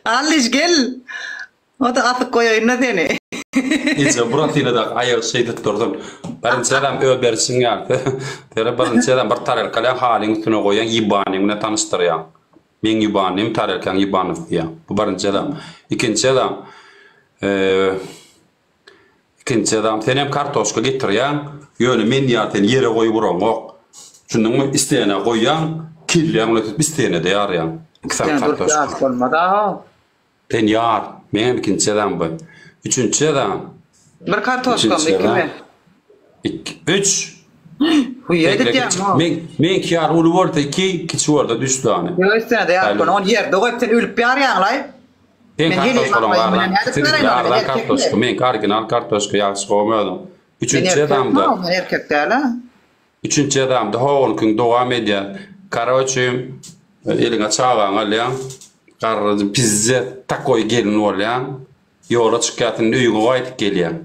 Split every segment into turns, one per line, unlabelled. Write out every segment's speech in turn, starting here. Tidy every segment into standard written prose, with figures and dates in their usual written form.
Allyş gel. O-da asyp goýaýyn-da seni.
Eje Buratinadaky aýagy şeýdip dursun. Birinji adam öz berişiň ýaly. Sere birinji adam bir tarelka alýaň halyň üstüne goýýaň ýybanyň bilen tanyşdyrýaň. Meň ýybanym tarelkaň ýybanysy diýýäň. Bu birinji adam. Ikinji adam ikinji adam senem kartoşka getirýäň ýöne men ýaly seni ýere goýup uraňok. Düşündiňmi? Isleýäne goýýaň kelläň bilen tutup isleýänede ýarýaň. Iki sany kartoşka.
Bolmaz-a.
Sen ýar, meňem ikinji jezam bu. Üçünji jezam.
Bir kartoşkamy, ikimi?
Iki, üç.
Huýa edýäň.
Men, meňki ýar uly bolsa iki, kiçi bolsa üç sany.
Ýok, üstüne-de ýar bolsa, ony ýerde goýup sen ölüp ýarýaň-laý.
Seň kartoşkalaň arzan, siziňki arzan kartoşka, meňki original kartoşka, ýagşy gowy özüň. Üçünji jezamda.
Men erkek däl-ä.
Üçünji jezamda howunykyň dowam edýär. Karoçi eliňe çagaňy alýaň. Garry pizdez takoý gelin bolýaň. Ýola çykýas indi öýüňe gaýdyp gelýäň.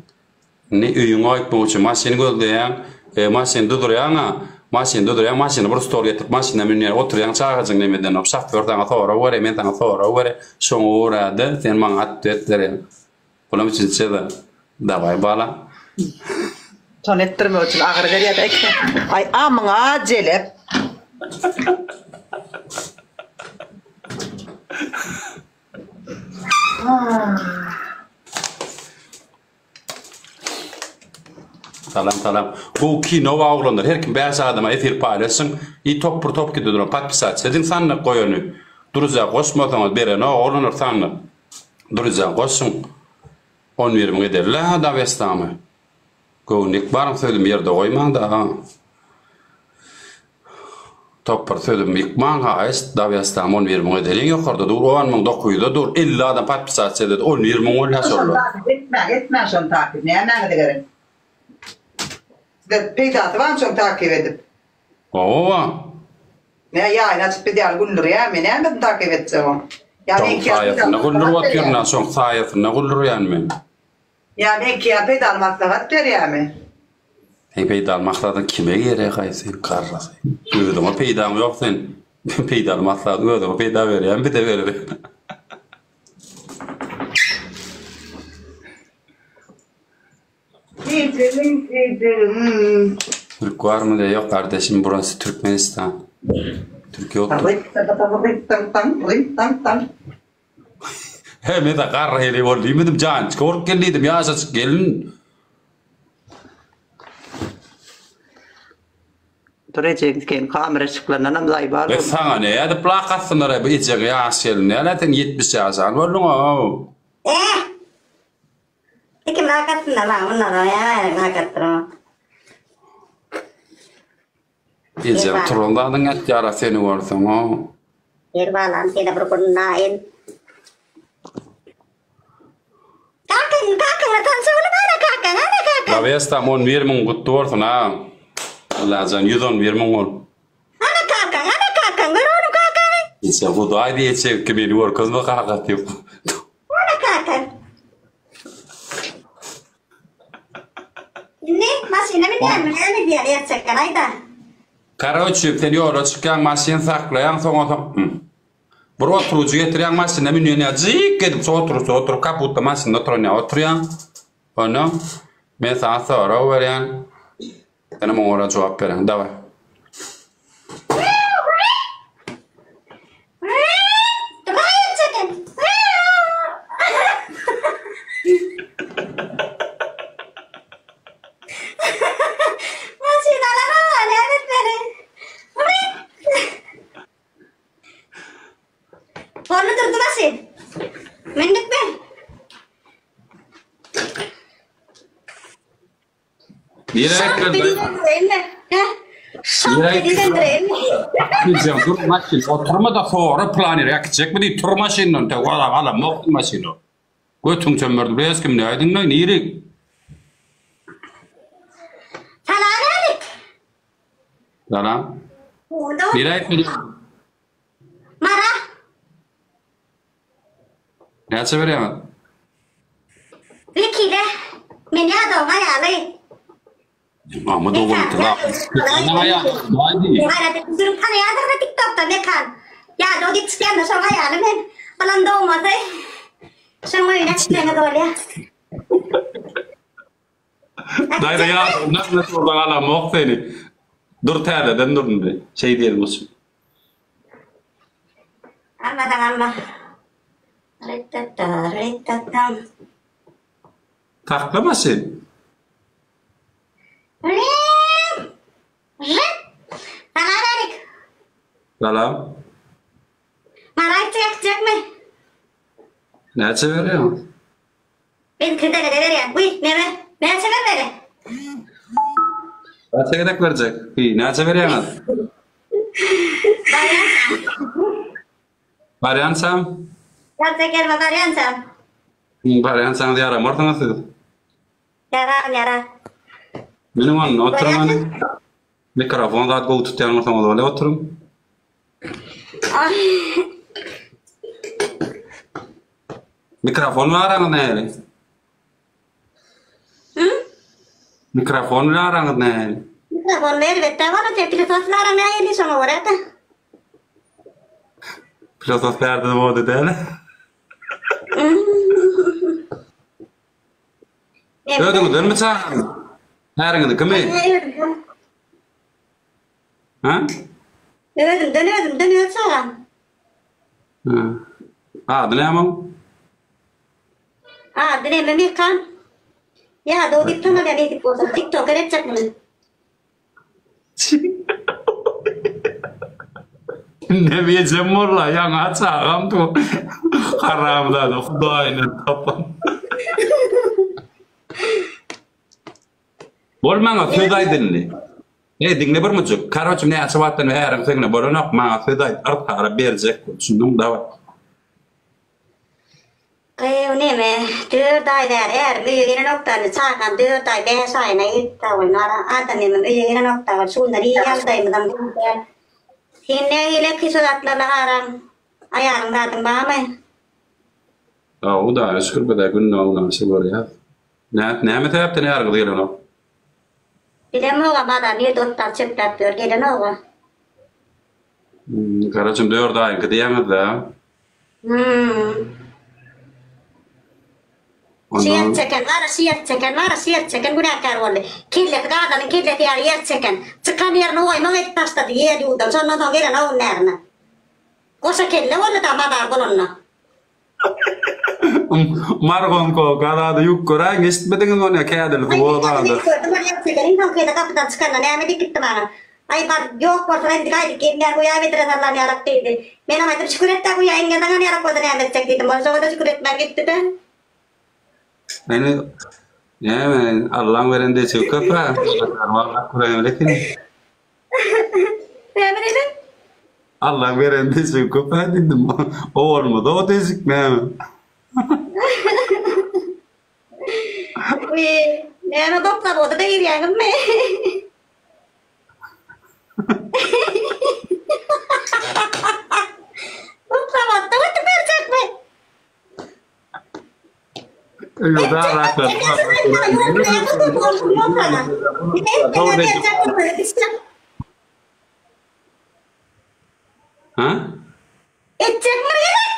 Indi öýüňe gaýtmak üçin maşyn gözleýäň. E, maşyn dudurýaň-a. Maşyn dudurýaň, maşyna bir stol getirip maşyna münýäň, oturýaň çagajyň nemeden. Şofýor saňa sorag berýär, men saňa sorag berýän. Şoňa görä-de sen maňa otwet berýäň. Bulam üçünji jeza. Daway bala.
Şony etdirmek üçin agyry berýär ekse. Aý amyňa jelep.
Salam salam. Gowy kino bar oglanlar. Her kim 5 adama efir paýlaşsyn. I top bir top gide duran podpisat ediň sandyk goýany. Druziýa goşmasaňyz berenok oglanlar sandyk. Druziýa goşuň. 11 müň ederle Dawestamy. Göwünlik baryň sözümi ýerde goýmaň da. Top bir sözümi ýykmaň haýyşt Dawestamy 11 müň edeliň ýokarda dur 10900-de dur 50 adam podpisasiýa ededi 11 müň bolýar şonda.
Etmäň etmäň şony takyp nämäňize gerek. Size peýdasy barmy şony takyp edip.
Hawa.
Nä ýaýyny açyp biz ýaly güldürýärmi? Nämesini takyp etjek oň?
Ýa meňki ýaly saýasynda güldürip otyryn-a, şoň saýasynda güldürýän men.
Ýa meňki ýaly peýdaly maslahat berýärmi?
Seň peýdaly maslahatyň kime gerek-aý sen garrasy? Özüňe peýdaň ýok sen. Peýdaly maslahat özüňe peýda berýärmi bize berer.
Gijeliň gijeliň.
Türk barmy diýe ýok gardeşim burasy Türkmenistan. Türk ýokdur. He men de garry heleý bol diýmedim jançka bolup gel diýdim ýaşajyk gelin.
Dur ejeň sen kamera çyklandanam zaýbal
E saňa ne edip lak atsynlar bu ejeň ýaş gelin näle sen 70 ýaşan bolduň-ow.
Eh! Sikim lak atsynlar maňa mundan soň ýa lak atdyrma.
Ejem turan zadyň ýatýara seni görseň-ow.
Gel balam seni bir gurnaýyn. Kakaň kakaňla tanşa bolup ana kakaň ana kakaň.
Lawestam 11 müň gutly bolsun a. Allajan 111 müň bol.
Ana kakaň ana kakaň gör onuň kakaňy.
Eje hudaý diýjek ki meni görkezme kaka diýip.
Ana kakaň. Indi maşyna münýänmi näme edýän erçekden aýda.
Karoçi sen ýola çykýaň maşyn saklaýaň soňa soň bir oturujy getirýäň maşyna münýän ýa jyk edip şo oturujy oturyp kaputda maşynda oturan ýa oturýaň ondan men saňa sorag berýän Senem oňa görä jogap bereň. Daway.
Boldy durdy maşyn. Mündükmi?
Nirä gitdiň? Nirä gitdiň? Dur maşyn, oturma-da sora planir äkitjekmi diýip tur maşyndan te wala alamok maşyny. Götüň çömmerdi bu kim nädiňle nirik?
Salam Erik.
Salam. Nirä gitmeli?
Mara.
Näçe berýäňiz?
Wekile, men ýadawyň aýaly.
Ama dogan
Gaýrat edip durup tanaýarsyňyz-a TikTokda Mekan. Ýadaw diýip çykýanda şoň aýaly men. Bulam dogmasy. Şoň öýüne äkitseňiz bolýa.
Daýza ýadyňdan oradan alamok seni. Dur täzeden dur indi. Şeý diýelim üçin.
Almasaň alma. Ritata ritata.
Saklama sen.
Salam Erik.
Salam.
Maňa aýtjak äkitjekmi?
Näçe berýäň?
Men kredene berýän. Wiý, neme? Näçe bermeli?
Näçe gezek berjek? Wiý, näçe berýäňiz?
Barýançam.
Barýançam?
Ýatsa gelme barýançam.
Barýançaňyz ýaramarsyňyz siz.
Ýarar, ýarar.
Meniň onda oturyň hany. Mikrofon zat gowy tutýan bolsaňyz bolýa oturyň. Mikrofon bilen araňyz nähili?
Hı?
Mikrofon bilen araňyz nähili?
Mikrofon bilen elbetde bar, sen filosof bilen araň nähili şoňa görä-de.
Filosof bärde body däl. Özüňizdenmi çagaňyz? Äriňiziňkimi? Ha?
Özümden, özümden öz çagam.
Ha. Ady näme oň?
Ady näme Mekan? Ýa-da o diýip tanalýar nesip bolsa. TikToker etjek muny.
Indem ejem bolla, ýaňa çagam bu. Haramzada Hudaýyny tapan. Bol maňa söz aýt indi. Ey diňle bir müjük. Karoçe näçe wagtdan bäri seňle bolanok, maňa söz aýt, yrsara berjek. Düşündiň daway.
Gyýw neme, dört aý bäri ärim öýe gelenokda indi çagam dört aý bäş aýyna ýetdi oýnara adamymam öýe gelenokda ol şu günler iyi ýagdaýymyzam gowy däl. Sen nähili şo zatlarla araň aýalyň zadyň barmy?
Hawa Hudaýa şükür bizä günde oglança görýäs. Nä näme sebäpden äriňiz gelenok?
Bilemogam adam nirde otlap çöpläp ýör gelenoga.
Garajym dört aýyňky diýýäňiz-dä.
Hmm. Şu ýer çeken bar, şu ýer çeken bar, şu ýer çeken günäkär boldy. Kellesi gazanyň kellesi ýaly ýer çeken. Çykan ýerini oýmak edip taşlady ýer ýuwdan. Şondan soň gelen oň närine. Goşa kelle boldy-da mazar bolanda.
Margonko gazada ýük göräýiň eşitmediňiz ony kädili suwa zada.
Gördüm ol ýer çekeniň soňky gezek gapydan çykanda näme diýip gitdi maňa. Aý bar ýok bolsa indi gaýdyp gelmän guýa bedre sallan ýalak diýdi. Menem aýtdym şükür et-dä guýa iňňe ýalak bolsa näme etjek diýdim. Ol şoňa-da şükür etmän gitdi-de.
Meni näme Allaň beren deşigi köp-ä.
Näme diýdiň?
Allaň beren deşigi köp-ä diýdim. O bolmasa o deşik näme?
Wiý, näme bokzawoda-da girýäňizmi? Bokzawodda oturyp berjekmi?
Ha?
Etjek bir gezek.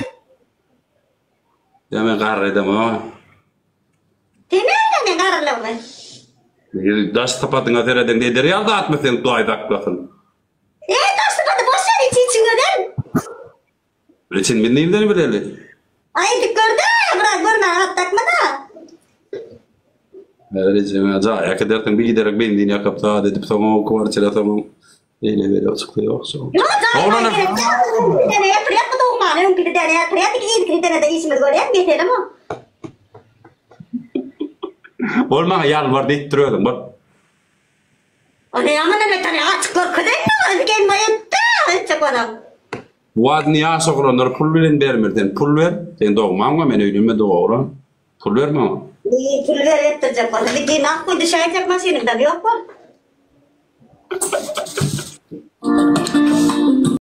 Ýa men garry edemok.
Sen näme men garrylygymy?
Daş sypatyňa seredeňde eder ýaly zatmy sen Hudaý saklasyn.
E daş sypaty boş ber içi içiňe gel.
Içini biz nirden bileli?
Aý edip gördä, biraz görmäge hat dakma-da.
Häzir ejeňe jaý äkidersiň, biderek benzin ýakyp zat edip soň o kwartira soň eýle beýle çyksa ýok şo.
Ýok jaý
Oglanam
gerek däl, öňki dene ýatyrýas bu dogmany, öňki dene ýatyrýas, yzky denede işimiz görýäs, meselem o.
Bol maňa ýalbar diýip dur özüň bol.
O näme näme tany açyk görkezenmi, gelme etdi, etjek bolam.
Wadny ýaş oglanlar pul bilen bermeli sen pul ber sen dogmaňma men öýlenmedik oglan pul ber maňa.
Eý pul berip etdirjek bolsa bir dinak goý düşäýjek maşynyňdan ýok bol.